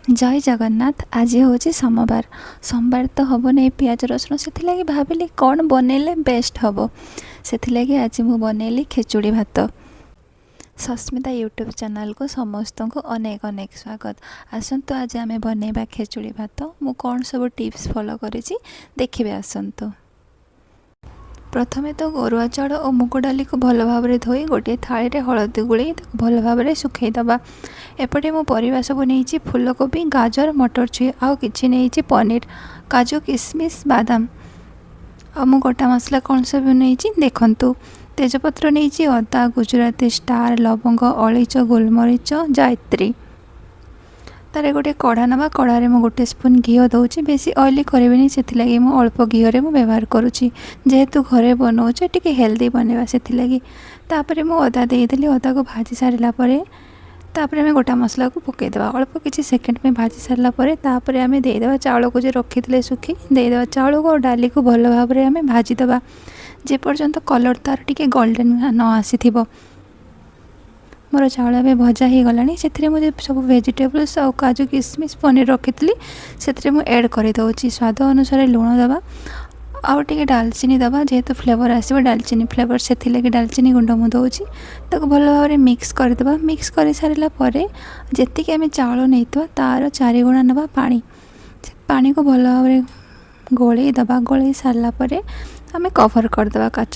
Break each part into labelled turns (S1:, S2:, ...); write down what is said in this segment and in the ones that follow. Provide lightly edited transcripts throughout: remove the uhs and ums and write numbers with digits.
S1: ଜୟ ଜଗନ୍ନାଥ। ଆଜି ହେଉଛି ସୋମବାର। ସୋମବାର ତ ହେବ ନାହିଁ ପିଆଜ ରସୁଣ, ସେଥିଲାଗି ଭାବିଲି କ'ଣ ବନେଇଲେ ବେଷ୍ଟ ହେବ। ସେଥିଲାଗି ଆଜି ମୁଁ ବନେଇଲି ଖେଚୁଡ଼ି ଭାତ। ସସ୍ମିତା ୟୁଟ୍ୟୁବ୍ ଚ୍ୟାନେଲ୍କୁ ସମସ୍ତଙ୍କୁ ଅନେକ ଅନେକ ସ୍ୱାଗତ। ଆସନ୍ତୁ, ଆଜି ଆମେ ବନେଇବା ଖେଚୁଡ଼ି ଭାତ। ମୁଁ କ'ଣ ସବୁ ଟିପ୍ସ ଫଲୋ କରିଛି, ଦେଖିବେ ଆସନ୍ତୁ। ପ୍ରଥମେ ତ ଅରୁଆ ଚାଉଳ ଓ ମୁଗ ଡାଲିକୁ ଭଲ ଭାବରେ ଧୋଇ ଗୋଟିଏ ଥାଳିରେ ହଳଦୀ ଗୋଳେଇ ତାକୁ ଭଲ ଭାବରେ ଶୁଖାଇ ଦେବା। ଏପଟେ ମୁଁ ପରିବା ସବୁ ନେଇଛି, ଫୁଲକୋବି, ଗାଜର, ମଟର ଛୁଇଁ, ଆଉ କିଛି ନେଇଛି ପନିର, କାଜୁ, କିସମିସ୍, ବାଦାମ। ଆଉ ମୁଁ ଗୋଟା ମସଲା କ'ଣ ସବୁ ନେଇଛି ଦେଖନ୍ତୁ। ତେଜପତ୍ର ନେଇଛି, ଅଦା, ଗୁଜୁରାତି, ଷ୍ଟାର, ଲବଙ୍ଗ, ଅଳେଇଚ, ଗୋଲମରିଚ, ଜାଇତ୍ରୀ। ତାରେ ଗୋଟେ କଢ଼ା ନେବା। କଢ଼ାରେ ମୁଁ ଗୋଟେ ସ୍ପୁନ୍ ଘିଅ ଦେଉଛି। ବେଶୀ ଅଏଲି କରିବିନି, ସେଥିଲାଗି ମୁଁ ଅଳ୍ପ ଘିଅରେ ମୁଁ ବ୍ୟବହାର କରୁଛି। ଯେହେତୁ ଘରେ ବନାଉଛେ, ଟିକେ ହେଲ୍ଦି ବନେଇବା ସେଥିଲାଗି। ତାପରେ ମୁଁ ଅଦା ଦେଇଦେଲି। ଅଦାକୁ ଭାଜି ସାରିଲା ପରେ ତାପରେ ଆମେ ଗୋଟା ମସଲାକୁ ପକାଇଦେବା। ଅଳ୍ପ କିଛି ସେକେଣ୍ଡ ପାଇଁ ଭାଜି ସାରିଲା ପରେ ତାପରେ ଆମେ ଦେଇଦେବା ଚାଉଳକୁ ଯେ ରଖିଥିଲେ ଶୁଖି ଦେଇଦେବା। ଚାଉଳକୁ ଆଉ ଡାଲିକୁ ଭଲ ଭାବରେ ଆମେ ଭାଜିଦେବା, ଯେପର୍ଯ୍ୟନ୍ତ କଲର୍ ତା'ର ଟିକେ ଗୋଲ୍ଡେନ୍ ନ ଆସିଥିବ। ମୋର ଚାଉଳ ଏବେ ଭଜା ହେଇଗଲାଣି। ସେଥିରେ ମୁଁ ସବୁ ଭେଜିଟେବଲ୍ସ ଆଉ କାଜୁ, କିସମିସ୍, ପନିର ରଖିଥିଲି, ସେଥିରେ ମୁଁ ଆଡ଼୍ କରିଦେଉଛି। ସ୍ୱାଦ ଅନୁସାରେ ଲୁଣ ଦେବା ଆଉ ଟିକେ ଡାଲଚିନି ଦେବା। ଯେହେତୁ ଫ୍ଲେଭର୍ ଆସିବ ଡାଲଚିନି ଫ୍ଲେଭର୍, ସେଥିଲାଗି ଡାଲଚିନି ଗୁଣ୍ଡ ମୁଁ ଦେଉଛି। ତାକୁ ଭଲ ଭାବରେ ମିକ୍ସ କରିଦେବା। ମିକ୍ସ କରିସାରିଲା ପରେ ଯେତିକି ଆମେ ଚାଉଳ ନେଇଥିବା, ତା'ର ଚାରିଗୁଣା ନେବା ପାଣି। ସେ ପାଣିକୁ ଭଲ ଭାବରେ ଗୋଳେଇ ଦେବା। ଗୋଳେଇ ସାରିଲା ପରେ ଆମେ କଭର୍ କରିଦେବା କାଚ।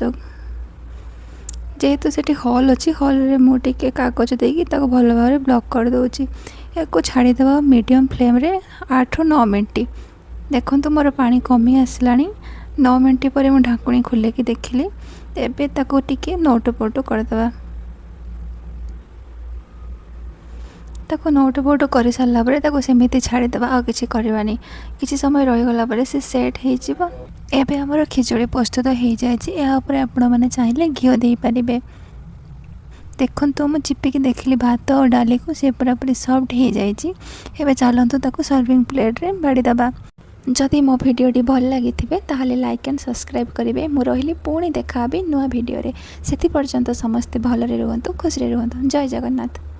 S1: ଯେହେତୁ ସେଠି ହୋଲ୍ ଅଛି, ହୋଲ୍ରେ ମୁଁ ଟିକେ କାଗଜ ଦେଇକି ତାକୁ ଭଲ ଭାବରେ ବ୍ଲକ୍ କରିଦେଉଛି। ଏହାକୁ ଛାଡ଼ିଦେବା ମିଡ଼ିୟମ୍ ଫ୍ଲେମ୍ରେ 8ରୁ 9 ମିନିଟ୍। ଦେଖନ୍ତୁ, ମୋର ପାଣି କମି ଆସିଲାଣି। 9 ମିନିଟ୍ ପରେ ମୁଁ ଢାଙ୍କୁଣୀ ଖୋଲିକି ଦେଖିଲି। ଏବେ ତାକୁ ଟିକେ ନଉଟୁ ପଉଟୁ କରିଦେବା। ତାକୁ ନଉଟୁ ପଉଟୁ କରିସାରିଲା ପରେ ତାକୁ ସେମିତି ଛାଡ଼ିଦେବା, ଆଉ କିଛି କରିବାନି। କିଛି ସମୟ ରହିଗଲା ପରେ ସେ ସେଟ୍ ହେଇଯିବ। ଏବେ ଆମର ଖେଚୁଡ଼ି ପ୍ରସ୍ତୁତ ହେଇଯାଇଛି। ଏହା ଉପରେ ଆପଣମାନେ ଚାହିଁଲେ ଘିଅ ଦେଇପାରିବେ। ଦେଖନ୍ତୁ, ମୁଁ ଚିପିକି ଦେଖିଲି ଭାତ ଆଉ ଡାଲିକୁ, ସେ ପୁରାପୁରି ସଫ୍ଟ ହେଇଯାଇଛି। ଏବେ ଚାଲନ୍ତୁ, ତାକୁ ସର୍ଭିଂ ପ୍ଲେଟ୍ରେ ବାଢ଼ିଦେବା। ଯଦି ମୋ ଭିଡ଼ିଓଟି ଭଲ ଲାଗିଥିବେ, ତାହେଲେ ଲାଇକ୍ ଆଣ୍ଡ ସବସ୍କ୍ରାଇବ୍ କରିବେ। ମୁଁ ରହିଲି, ପୁଣି ଦେଖା ହେବି ନୂଆ ଭିଡ଼ିଓରେ। ସେଥି ପର୍ଯ୍ୟନ୍ତ ସମସ୍ତେ ଭଲରେ ରୁହନ୍ତୁ, ଖୁସିରେ ରୁହନ୍ତୁ। ଜୟ ଜଗନ୍ନାଥ।